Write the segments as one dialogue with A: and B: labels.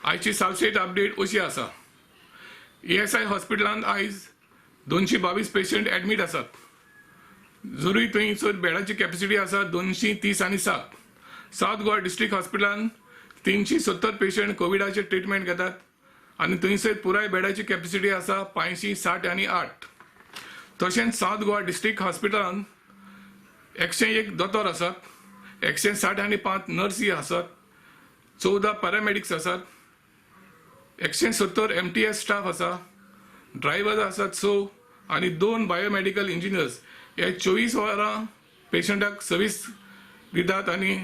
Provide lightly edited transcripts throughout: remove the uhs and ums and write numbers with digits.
A: आयची सालसेट अपडेट अशी आसा. ईएसआय हॉस्पिटलांत आयज 222 पेशंट ॲडमीट आसात. जरूय थंयसर बेडाची कॅपॅसिटी आसा 230 आनी 7. सावथ गोवा डिस्ट्रिक्ट हॉस्पिटलांत 370 पेशंट कोविडाचे ट्रिटमेंट घेतात आनी थंयसर पुराय बेडाची कॅपॅसिटी आसा 560 आनी 8. तशेंच सावथ गोवा डिस्ट्रिक्ट हॉस्पिटलांत 101 दोतोर आसात, 160 आनी 5 नर्सी आसात, 14 पॅरामेडिक्स आसात, 170 एमटीएस स्टाफ आसा, ड्रायव्हर आसात 6 आनी 2 बायोमेडिकल इंजिनियर्स. हे 24 वरां पेशंटाक सर्वीस दितात आनी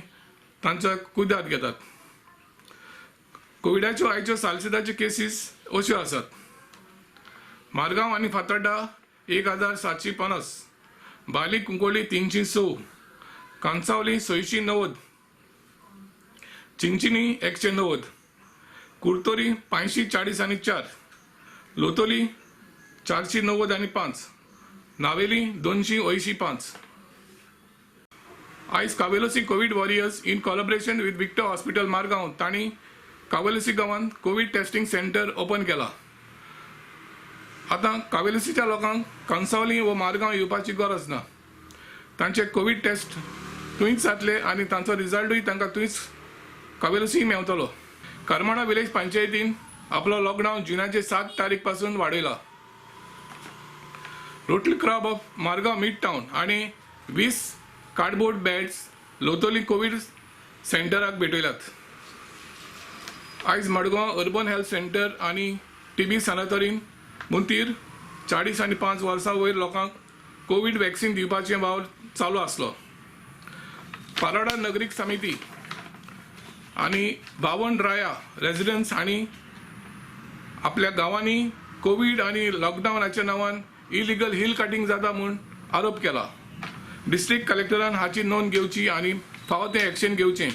A: तांचो कुयदाद घेतात. कोविडाच्यो आयच्यो सालसेदाच्यो केसीस अश्यो आसात. मारगांव आनी फातोड्डा 1750, बाली कुंकोळी 306, कांसावली 690, चिंचिनी 190, कुर्तोरी 540 आनी 4, लोतोली 490 आनी 5, नावेली 285. आयज कावेलोसी Covid warriors in collaboration with Victor hospital Margao तांणी कावेलोसी गांवांत कोवीड टेस्टिंग सेंटर ओपन केला. आतां कावेलोसीच्या लोकांक कांसावली व मारगांव येवपाची गरज ना. तांचे कोवीड टेस्ट थंयच जातले आनी तांचो रिजल्टूय तांकां थंयच कावेलोसी मेवतलो. करमाणा विलेज पंचायतीन आपलो लॉकडावन जुनाचे 7 तारीख पासून वाडयला. Rotary club of Margao mid town आनी 20 कार्डबोर्ड बॅड्स लोतोली कोवीड सेंटराक भेटयल्यात. आयज मडगांव अर्बन हेल्थ सेंटर आनी टीबी सानातोरीन मुंतीर 40 आनी 5 वर्सां वयर लोकांक कोवीड वॅक्सिन दिवपाचें वावर चालू आसलो. पारोडा नगरीक समिती आनी 52 राया रेजिडन्स हांणी आपल्या गांवांनी कोवीड आनी लॉकडावनाच्या नांवान इलिगल हिल कटिंग जाता म्हूण आरोप केला. डिस्ट्रिक्ट कलेक्टरान हाची नोंद घेवची आनी फावो तें एक्शन घेवचें.